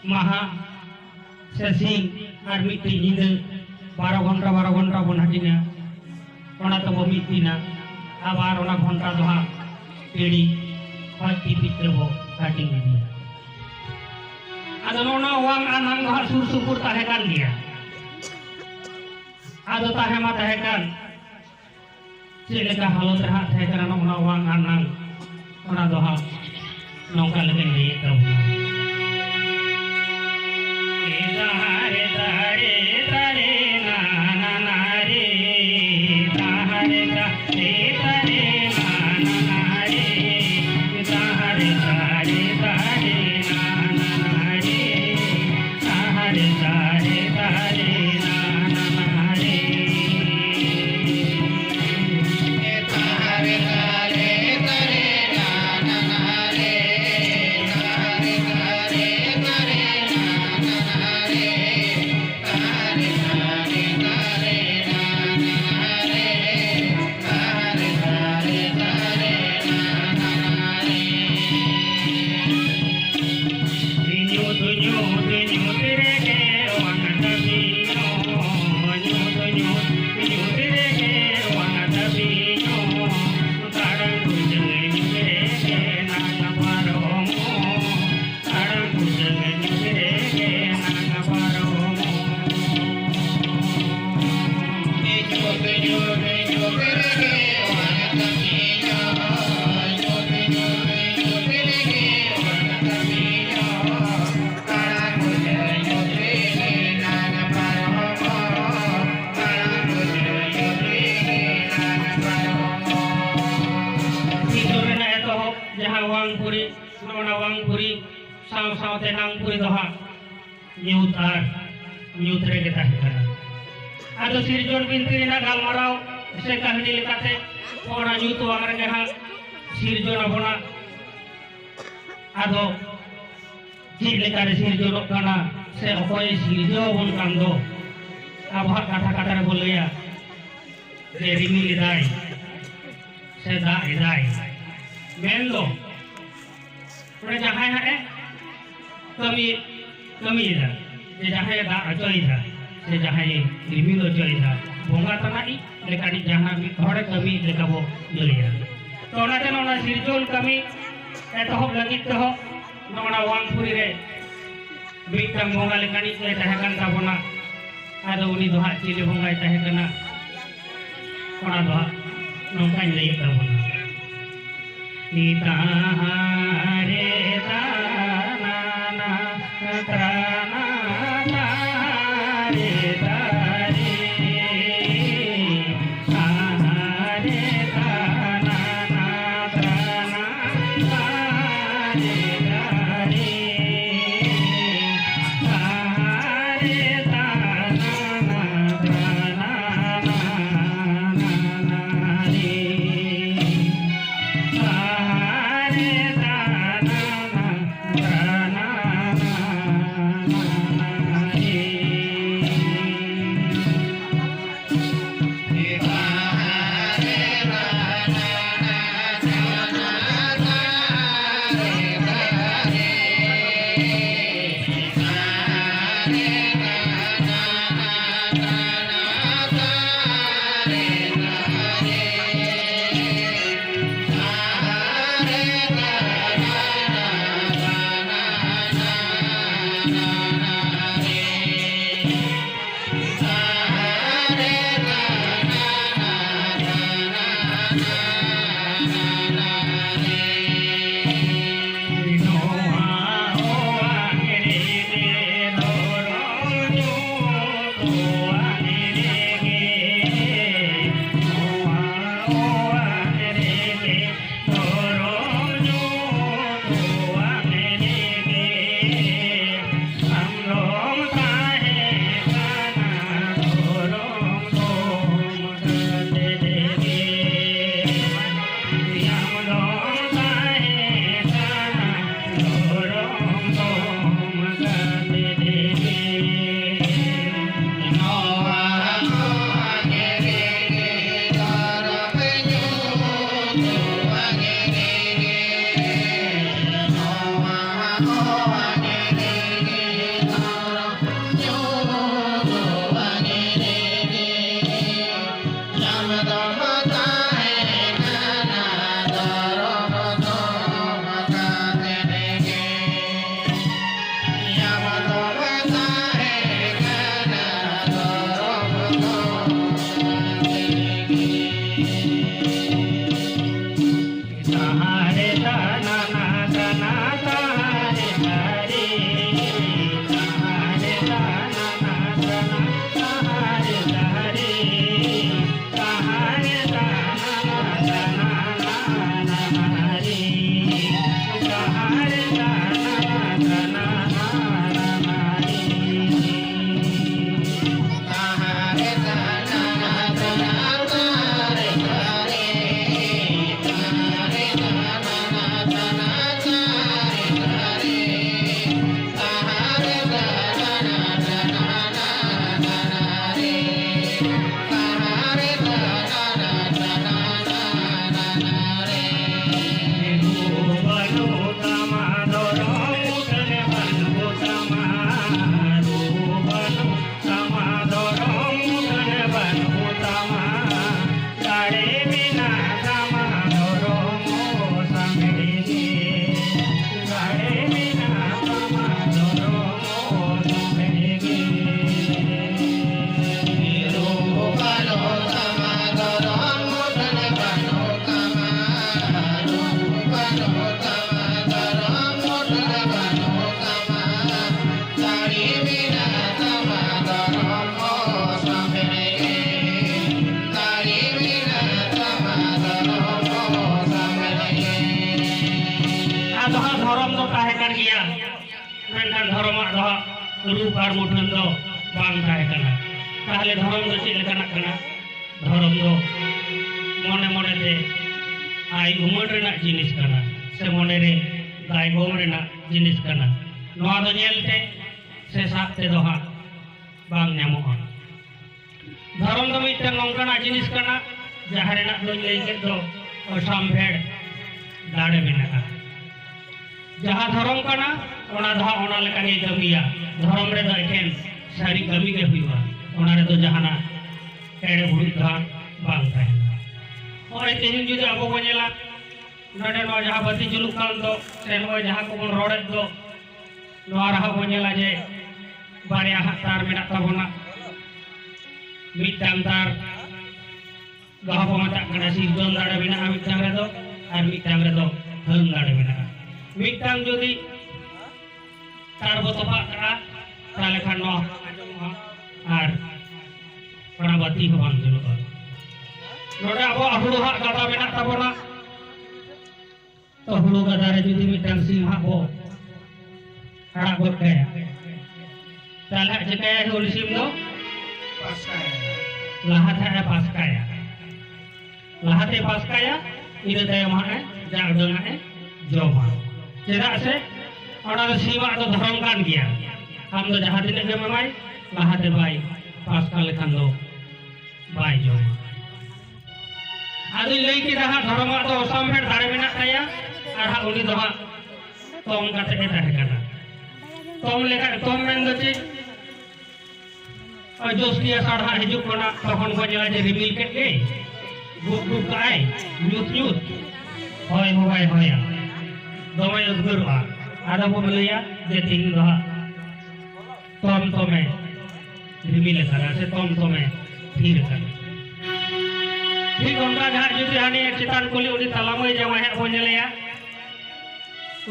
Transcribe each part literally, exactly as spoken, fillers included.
ᱢᱟᱦᱟ ᱥᱮ ᱥᱤᱧ ᱟᱨ ᱢᱤᱫᱴᱤᱡ ᱧᱤᱫᱟᱹ ᱵᱟᱨᱚ ᱜᱷᱚᱱᱴᱟ ᱵᱟᱨᱚ ᱜᱷᱚᱱᱴᱟ ᱵᱚᱱ ᱦᱟᱹᱴᱤᱧᱟ᱾ ᱚᱱᱟ ᱛᱮᱵᱚ ᱢᱤᱫ ᱫᱤᱱᱟ᱾ ᱟᱵᱟᱨ ᱚᱱᱟ ᱜᱷᱚᱱᱴᱟ ᱫᱚ ᱦᱟᱸᱜ ᱯᱤᱲᱤ ᱦᱚᱡ ᱛᱤᱯᱤᱡ ᱛᱮᱵᱚ ᱦᱟᱹᱴᱤᱧ ᱤᱫᱤᱭᱟ᱾ ᱟᱫᱚ ᱱᱚᱜᱼᱚ ᱱᱚᱣᱟ ᱚᱣᱟᱝ ᱟᱨ ᱱᱟᱝ ᱫᱚ ᱦᱟᱸᱜ ᱥᱩᱨ ᱥᱩᱯᱩᱨ ᱛᱟᱦᱮᱸ ᱠᱟᱱ ᱜᱮᱭᱟ᱾ ᱟᱫᱚ ᱛᱟᱦᱮᱸ ᱢᱟ ᱛᱟᱦᱮᱸ ᱠᱟᱱ, ᱪᱮᱫ ᱞᱮᱠᱟ ᱦᱟᱞᱚᱛ ᱨᱮ ᱦᱟᱸᱜ ᱛᱟᱦᱮᱸ ᱠᱟᱱᱟ ᱱᱚᱜᱼᱚ ᱱᱚᱣᱟ ᱚᱣᱟᱝ ᱟᱨ ᱱᱟᱝ, ᱚᱱᱟ ᱫᱚ ᱦᱟᱸᱜ ᱱᱚᱝᱠᱟ ᱞᱮᱠᱟᱧ ᱞᱟᱹᱭᱮᱫ ᱛᱟᱵᱚᱱᱟ᱾ ᱥᱤᱸᱫᱩᱨ ᱨᱮᱱᱟᱜ ᱮᱛᱚᱦᱚᱵ ᱡᱟᱦᱟᱸ ᱚᱣᱟᱝ ᱯᱩᱨᱤ, ᱱᱚᱜᱼᱚ ᱱᱟ ᱚᱣᱟᱝ ᱯᱩᱨᱤ ᱥᱟᱶ ᱥᱟᱶᱛᱮ ᱱᱟᱝ ᱯᱩᱨᱤ ᱫᱚ ᱦᱟᱸᱜ ᱧᱩᱛ ᱟᱨ ᱧᱩᱛ ᱨᱮᱜᱮ ᱛᱟᱦᱮᱸ ᱠᱟᱱᱟ᱾ ᱟᱫᱚ ᱥᱤᱨᱡᱚᱱ ᱵᱤᱱᱛᱤ ᱨᱮᱱᱟᱜ ᱜᱟᱞᱢᱟᱨᱟᱣ ᱥᱮ ᱠᱟᱹᱦᱱᱤ ᱞᱮᱠᱟᱛᱮ ᱚᱱᱟ ᱧᱩᱛ ᱚᱣᱟᱝ ᱨᱮᱜᱮ ᱦᱟᱸᱜ ᱥᱤᱨᱡᱚᱱ ᱟᱵᱚᱱᱟ᱾ ᱟᱫᱚ ᱪᱮᱫ ᱞᱮᱠᱟᱨᱮ ᱥᱤᱨᱡᱚᱱᱚᱜ ᱠᱟᱱᱟ ᱥᱮ ᱚᱠᱚᱭᱮ ᱥᱤᱨᱡᱟᱹᱣ ᱟᱵᱚᱱ ᱠᱟᱱ ᱫᱚ, ᱟᱵᱚᱣᱟᱜ ᱠᱟᱛᱷᱟ ᱠᱟᱛᱷᱟ ᱨᱮᱵᱚ ᱞᱟᱹᱭᱟ ᱡᱮ ᱨᱤᱢᱤᱞ ᱮᱫᱟᱭ ᱥᱮ ᱫᱟᱜ ᱮᱫᱟᱭ, ᱢᱮᱱᱫᱚ ᱚᱸᱰᱮ ᱡᱟᱦᱟᱸᱭ ᱦᱟᱸᱜ ᱮ ᱠᱟᱹᱢᱤ, ᱠᱟᱹᱢᱤᱭᱮᱫᱟ, ᱡᱮ ᱡᱟᱦᱟᱸᱭᱮ ᱫᱟᱜ ᱦᱚᱪᱚᱭᱮᱫᱟ, ᱥᱮ ᱡᱟᱦᱟᱸᱭᱮ ᱨᱤᱢᱤᱞ ᱦᱚᱪᱚᱭᱮᱫᱟ, ᱵᱚᱸᱜᱟ ᱛᱟᱱᱟᱜ ᱤᱡ ᱞᱮᱠᱟᱱᱤᱡ ᱡᱟᱦᱟᱱᱟᱜ ᱢᱤᱫ ᱦᱚᱲᱮ ᱠᱟᱹᱢᱤᱭᱮᱫ ᱞᱮᱠᱟ ᱵᱚ ᱞᱟᱹᱭᱟ᱾ ᱛᱚ ᱚᱱᱟᱛᱮ ᱱᱚᱜᱼᱚ ᱱᱟ ᱥᱤᱨᱡᱚᱱ ᱠᱟᱹᱢᱤ ᱮᱛᱚᱦᱚᱵ ᱞᱟᱹᱜᱤᱫ ᱛᱮᱦᱚᱸ ᱱᱚᱜᱼᱚ ᱱᱟ ᱣᱟᱝᱯᱩᱨᱤ ᱨᱮ ᱢᱤᱫᱴᱟᱝ ᱵᱚᱸᱜᱟ ᱞᱮᱠᱟᱱᱤᱡ ᱮ ᱛᱟᱦᱮᱸ ᱠᱟᱱ ᱛᱟᱵᱚᱱᱟ᱾ ᱟᱫᱚ ᱩᱱᱤ ᱫᱚ ᱦᱟᱸᱜ ᱪᱤᱞᱤ ᱵᱚᱸᱜᱟᱭ ᱛᱟᱦᱮᱸ ᱠᱟᱱᱟ, ᱚᱱᱟ ᱫᱚ ᱦᱟᱸᱜ ᱱᱚᱝᱠᱟᱧ ᱞᱟᱹᱭᱮᱫ ᱛᱟᱵᱚᱱᱟ᱾ ᱤᱛᱟᱦᱟᱨᱮ ᱛᱟᱱᱟᱱᱟ ᱛᱨᱟᱱᱟ ᱛᱟᱨᱮ ᱛᱟᱨᱮ᱾ ᱛᱟᱦᱟᱨᱮ ᱛᱟᱱᱟᱱᱟ ᱛᱨᱟᱱᱟ ᱛᱟᱨᱮ ᱛᱟᱨᱮ। ᱟᱫᱚ ᱦᱟᱸᱜ ᱫᱷᱚᱨᱚᱢ ᱫᱚ ᱛᱟᱦᱮᱸ ᱠᱟᱱ ᱜᱮᱭᱟ, ᱢᱮᱱᱠᱷᱟᱱ ᱫᱷᱚᱨᱚᱢᱟᱜ ᱫᱚ ᱦᱟᱸᱜ ᱨᱩᱯ ᱟᱨ ᱢᱩᱴᱷᱟᱹᱱ ᱫᱚ ᱵᱟᱝ ᱛᱟᱦᱮᱸ ᱠᱟᱱᱟ᱾ ᱛᱟᱦᱚᱞᱮ ᱫᱷᱚᱨᱚᱢ ᱫᱚ ᱪᱮᱫ ᱞᱮᱠᱟᱱᱟᱜ ᱠᱟᱱᱟ? ᱫᱷᱚᱨᱚᱢ ᱫᱚ ᱢᱚᱱᱮ ᱢᱚᱱᱮ ᱛᱮ ᱟᱭ ᱩᱢᱟᱹᱱ ᱨᱮᱱᱟᱜ ᱡᱤᱱᱤᱥ ᱠᱟᱱᱟ, ᱥᱮ ᱢᱚᱱᱮ ᱨᱮ ᱫᱟᱭᱜᱚᱢ ᱨᱮᱱᱟᱜ ᱡᱤᱱᱤᱥ ᱠᱟᱱᱟ᱾ ᱱᱚᱣᱟ ᱫᱚ ᱧᱮᱞ ᱛᱮ ᱥᱮ ᱥᱟᱵ ᱛᱮᱫᱚ ᱦᱟᱸᱜ ᱵᱟᱝ ᱧᱟᱢᱚᱜᱼᱟ᱾ ᱫᱷᱚᱨᱚᱢ ᱫᱚ ᱢᱤᱫᱴᱟᱝ ᱱᱚᱝᱠᱟᱱᱟᱜ ᱡᱤᱱᱤᱥ ᱠᱟᱱᱟ, ᱡᱟᱦᱟᱸ ᱨᱮᱱᱟᱜ ᱫᱚᱧ ᱞᱟᱹᱭ ᱠᱮᱫ ᱫᱚ ᱚᱥᱟᱢᱵᱷᱮᱲ ᱫᱟᱲᱮ ᱢᱮᱱᱟᱜᱼᱟ᱾ ᱡᱟᱦᱟᱸ ᱫᱷᱚᱨᱚᱢ ᱠᱟᱱᱟ, ᱚᱱᱟ ᱫᱚ ᱦᱟᱸᱜ ᱚᱱᱟ ᱞᱮᱠᱟ ᱜᱮᱭ ᱠᱟᱹᱢᱤᱭᱟ᱾ ᱫᱷᱚᱨᱚᱢ ᱨᱮᱫᱚ ᱮᱠᱷᱮᱱ ᱥᱟᱹᱨᱤ ᱠᱟᱹᱢᱤ ᱜᱮ ᱦᱩᱭᱩᱜᱼᱟ, ᱚᱱᱟ ᱨᱮᱫᱚ ᱡᱟᱦᱟᱱᱟᱜ ᱮᱲᱮ ᱵᱩᱲᱤᱡ ᱫᱚ ᱦᱟᱸᱜ ᱵᱟᱝ ᱛᱟᱦᱮᱱᱟ᱾ ᱱᱚᱜᱼᱚᱭ ᱛᱮᱦᱮᱧ ᱡᱩᱫᱤ ᱟᱵᱚ ᱵᱚᱱ ᱧᱮᱞᱟ, ᱱᱚᱰᱮ ᱱᱚᱣᱟ ᱡᱟᱦᱟᱸ ᱵᱟᱹᱛᱤ ᱡᱩᱞᱩᱜ ᱠᱟᱱ ᱫᱚ, ᱥᱮ ᱱᱚᱜᱼᱚᱭ ᱡᱟᱦᱟᱸ ᱠᱚᱵᱚᱱ ᱨᱚᱲᱮᱫ ᱫᱚ, ᱱᱚᱣᱟ ᱨᱮᱦᱚᱸ ᱵᱚᱱ ᱧᱮᱞᱟ ᱡᱮ ᱵᱟᱨᱭᱟ ᱦᱟᱸᱜ ᱛᱟᱨ ᱢᱮᱱᱟᱜ ᱛᱟᱵᱚᱱᱟ᱾ ᱢᱤᱫᱴᱟᱝ ᱛᱟᱨ ᱫᱚ ᱦᱟᱸᱜ ᱵᱚᱱ ᱢᱮᱛᱟᱜ ᱠᱟᱱᱟ ᱥᱤᱨᱡᱚᱱ ᱫᱟᱲᱮ ᱢᱮᱱᱟᱜᱼᱟ ᱢᱤᱫᱴᱟᱝ ᱨᱮᱫᱚ, ᱟᱨ ᱢᱤᱫᱴᱟᱝ ᱨᱮᱫᱚ ᱦᱟᱹᱱ ᱫᱟᱲᱮ ᱢᱮᱱᱟᱜᱼᱟ᱾ ᱢᱤᱫᱴᱟᱝ ᱡᱩᱫᱤ ᱛᱟᱨ ᱵᱚ ᱛᱚᱯᱟᱜ ᱠᱟᱜᱼᱟ, ᱛᱟᱦᱞᱮ ᱠᱷᱟᱱ ᱱᱚᱣᱟ ᱦᱚᱸ ᱟᱸᱡᱚᱢᱚᱜᱼᱟ ᱟᱨ ᱚᱱᱟ ᱵᱟᱹᱛᱤ ᱦᱚᱸ ᱵᱟᱝ ᱡᱩᱞᱩᱜᱼᱟ᱾ ᱱᱚᱰᱮ ᱟᱵᱚᱣᱟᱜ ᱦᱩᱲᱩ ᱦᱟᱸᱜ ᱜᱟᱫᱟ ᱢᱮᱱᱟᱜ ᱛᱟᱵᱚᱱᱟ᱾ ᱛᱚ, ᱦᱩᱲᱩ ᱜᱟᱫᱟ ᱨᱮ ᱡᱩᱫᱤ ᱢᱤᱫᱴᱟᱝ ᱥᱤᱢ ᱦᱟᱸᱜ ᱵᱚ ᱟᱲᱟᱜ ᱜᱚᱫ ᱠᱟᱭᱟ, ᱛᱟᱦᱞᱮ ᱦᱟᱸᱜ ᱪᱤᱠᱟᱹᱭᱟᱭ ᱩᱱᱤ ᱥᱤᱢ ᱫᱚ? ᱯᱟᱥᱠᱟᱭᱟ᱾ ᱞᱟᱦᱟ ᱛᱮ ᱦᱟᱸᱜ ᱮ ᱯᱟᱥᱠᱟᱭᱟ, ᱞᱟᱦᱟᱛᱮ ᱯᱟᱥᱠᱟᱭᱟ, ᱤᱱᱟᱹ ᱛᱟᱭᱚᱢ ᱦᱟᱸᱜ ᱮ ᱡᱟ ᱩᱰᱟᱹᱝ ᱦᱟᱸᱜ ᱮ ᱡᱚᱢᱟ᱾ ᱪᱮᱫᱟᱜ ᱥᱮ ᱚᱱᱟ ᱫᱚ ᱥᱤᱢᱟᱜ ᱫᱚ ᱫᱷᱚᱨᱚᱢ ᱠᱟᱱ ᱜᱮᱭᱟ᱾ ᱟᱢ ᱫᱚ ᱡᱟᱦᱟᱸ ᱛᱤᱱᱟᱹᱜ ᱜᱮᱢ ᱮᱢᱟᱭ, ᱞᱟᱦᱟᱛᱮ ᱵᱟᱭ ᱯᱟᱥᱠᱟ ᱞᱮᱠᱷᱟᱱ ᱫᱚ ᱵᱟᱭ ᱡᱚᱢᱟ᱾ ᱟᱫᱚᱧ ᱞᱟᱹᱭ ᱠᱮᱫᱟ ᱦᱟᱸᱜ, ᱫᱷᱚᱨᱚᱢᱟᱜ ᱫᱚ ᱚᱥᱟᱢᱵᱷᱮᱲ ᱫᱟᱲᱮ ᱢᱮᱱᱟᱜ ᱛᱟᱭᱟ, ᱟᱨ ᱦᱟᱸᱜ ᱩᱱᱤ ᱫᱚ ᱦᱟᱸᱜ ᱛᱚᱢ ᱠᱟᱛᱮ ᱮ ᱛᱟᱦᱮᱸ ᱠᱟᱱᱟ᱾ ᱛᱚᱢ ᱞᱮᱠᱟ, ᱛᱚᱢ ᱢᱮᱱ ᱫᱚ ᱪᱮᱫ? ᱳᱭ ᱡᱳᱥᱴᱤ ᱟᱥᱟᱲ ᱦᱟᱸᱜ ᱦᱤᱡᱩᱜ ᱠᱟᱱᱟ, ᱛᱚᱠᱷᱚᱱ ᱵᱚᱱ ᱧᱮᱞᱟ ᱡᱮ ᱨᱤᱢᱤᱞ ᱠᱮᱫ ᱜᱮ, ᱜᱩᱵ ᱜᱩᱵ ᱠᱟᱜᱼᱟᱭ, ᱧᱩᱛ ᱧᱩᱛ, ᱦᱚᱭ ᱦᱚᱸ ᱵᱟᱭ ᱦᱚᱭᱟ, ᱫᱚᱢᱮ ᱩᱫᱽᱜᱟᱹᱨᱚᱜᱼᱟ᱾ ᱟᱫᱚ ᱵᱚᱱ ᱞᱟᱹᱭᱟ ᱡᱮ ᱛᱤᱦᱤᱧ ᱫᱚ ᱦᱟᱸᱜ ᱛᱚᱢ ᱛᱚᱢᱮ ᱨᱤᱢᱤᱞ ᱟᱠᱟᱫᱟ ᱥᱮ ᱛᱚᱢ ᱛᱚᱢᱮ ᱛᱷᱤᱨ ᱟᱠᱟᱫᱟ᱾ ᱴᱷᱤᱠ ᱚᱱᱠᱟ ᱜᱮ ᱦᱟᱸᱜ ᱡᱩᱫᱤ ᱦᱟᱹᱱᱤ ᱪᱮᱛᱟᱱ ᱠᱩᱞᱦᱤ ᱩᱱᱤ ᱛᱟᱞᱟ ᱢᱟᱹᱭ ᱡᱟᱶᱟᱭ ᱦᱟᱸᱜ ᱵᱚᱱ ᱧᱮᱞᱮᱭᱟ,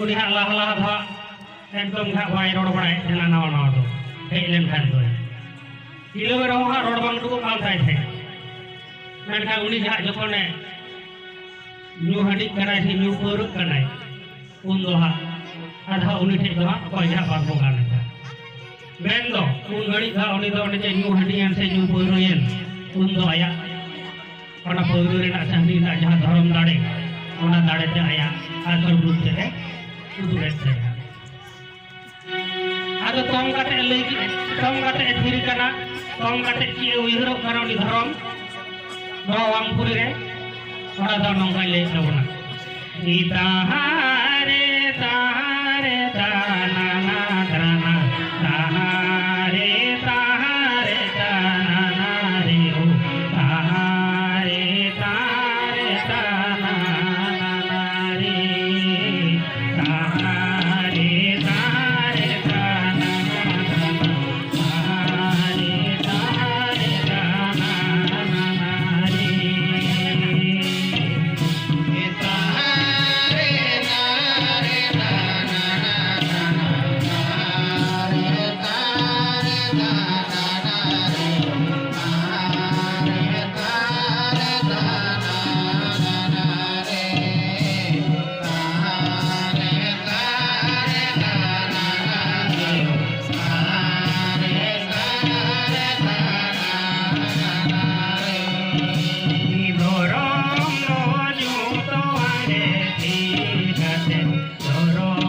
ᱩᱱᱤ ᱦᱟᱸᱜ ᱞᱟᱦᱟ ᱞᱟᱦᱟ ᱫᱚ ᱦᱟᱸᱜ ᱮᱠᱫᱚᱢ ᱜᱮ ᱦᱟᱸᱜ ᱵᱟᱭ ᱨᱚᱲ ᱵᱟᱲᱟᱭᱮᱫ ᱛᱟᱦᱮᱱᱟ ᱱᱟᱣᱟ ᱱᱟᱣᱟ ᱫᱚ, ᱦᱮᱡ ᱞᱮᱱᱠᱷᱟᱱ ᱫᱚ ᱜᱤᱨᱟᱹ ᱨᱮᱦᱚᱸ ᱦᱟᱸᱜ ᱨᱚᱲ ᱵᱟᱝ ᱩᱰᱩᱠᱚᱜ ᱠᱟᱱ ᱛᱟᱭ ᱛᱟᱦᱮᱸᱫ᱾ ᱢᱮᱱᱠᱷᱟᱱ ᱩᱱᱤ ᱡᱟᱦᱟᱸ ᱡᱚᱠᱷᱚᱱᱮ ᱧᱩ ᱦᱟᱺᱰᱤᱜ ᱠᱟᱱᱟᱭ ᱥᱮ ᱧᱩ ᱯᱟᱹᱣᱨᱟᱹᱜ ᱠᱟᱱᱟᱭ, ᱩᱱ ᱫᱚ ᱦᱟᱸᱜ ᱟᱨᱦᱚᱸ ᱩᱱᱤ ᱴᱷᱮᱡ ᱫᱚ ᱦᱟᱸᱜ ᱚᱠᱚᱭ ᱜᱮ ᱦᱟᱸᱜ ᱵᱟᱝ ᱠᱚ ᱜᱟᱱ ᱮᱫᱟ᱾ ᱢᱮᱱ ᱫᱚ ᱩᱱ ᱜᱷᱟᱹᱲᱤᱡ ᱫᱚ ᱦᱟᱸᱜ ᱩᱱᱤ ᱫᱚ ᱚᱱᱮ ᱪᱮᱫ ᱧᱩ ᱦᱟᱺᱰᱤᱭᱮᱱ ᱥᱮ ᱧᱩ ᱯᱟᱹᱣᱨᱟᱹᱭᱮᱱ, ᱩᱱ ᱫᱚ ᱟᱭᱟᱜ ᱚᱱᱟ ᱯᱟᱹᱣᱨᱟᱹ ᱨᱮᱱᱟᱜ ᱥᱮ ᱦᱟᱺᱰᱤ ᱨᱮᱱᱟᱜ ᱡᱟᱦᱟᱸ ᱫᱷᱚᱨᱚᱢ ᱫᱟᱲᱮ, ᱚᱱᱟ ᱫᱟᱲᱮ ᱛᱮ ᱟᱭᱟᱜ ᱟᱥᱚᱞ ᱨᱩᱯ ᱛᱮ ᱩᱫᱩᱜ ᱮᱫ ᱛᱟᱭᱟ᱾ ᱟᱫᱚ ᱛᱚᱝ ᱠᱟᱛᱮ ᱞᱟᱹᱭ ᱠᱮᱫ, ᱛᱚᱝ ᱠᱟᱛᱮ ᱮ ᱛᱷᱤᱨ ᱠᱟᱱᱟ, ᱛᱚᱝ ᱠᱟᱛᱮ ᱪᱮᱫ ᱮ ᱩᱭᱦᱟᱹᱨᱚᱜ ᱠᱟᱱᱟ ᱩᱱᱤ ᱫᱷᱚᱨᱚᱢ ᱱᱚᱣᱟ ᱣᱟᱝᱯᱩᱨᱤ ᱨᱮ, ᱚᱱᱟ ᱫᱚ ᱱᱚᱝᱠᱟᱭ ᱞᱟᱹᱭᱮᱫ ᱛᱟᱵᱚᱱᱟ᱾ ᱤ ᱛᱟᱦᱟᱨᱮ ᱛᱟᱦᱟᱨᱮ ᱛᱟᱱᱟᱱᱟ ᱫᱨᱟᱱᱟ, ᱛᱟᱦᱟᱨᱮ ᱛᱟᱦᱟᱨᱮ ᱛᱟᱱᱟᱱᱟ ᱨᱮ ᱳ, ᱛᱟᱦᱟᱨᱮ ᱛᱟᱦᱟᱨᱮ ᱛᱟᱱᱟᱱᱟ ᱨᱮ, ᱛᱟᱦᱟᱨᱮ ᱛᱟᱦᱟᱨᱮ ᱛᱟᱱᱟᱱᱟ ᱨᱮ᱾ ᱫᱷᱚᱨᱚᱢ ᱫᱚ ᱡᱚᱛᱚᱣᱟᱜ ᱨᱮ ᱛᱷᱤᱨ ᱠᱟᱛᱮ, ᱫᱷᱚᱨᱚᱢ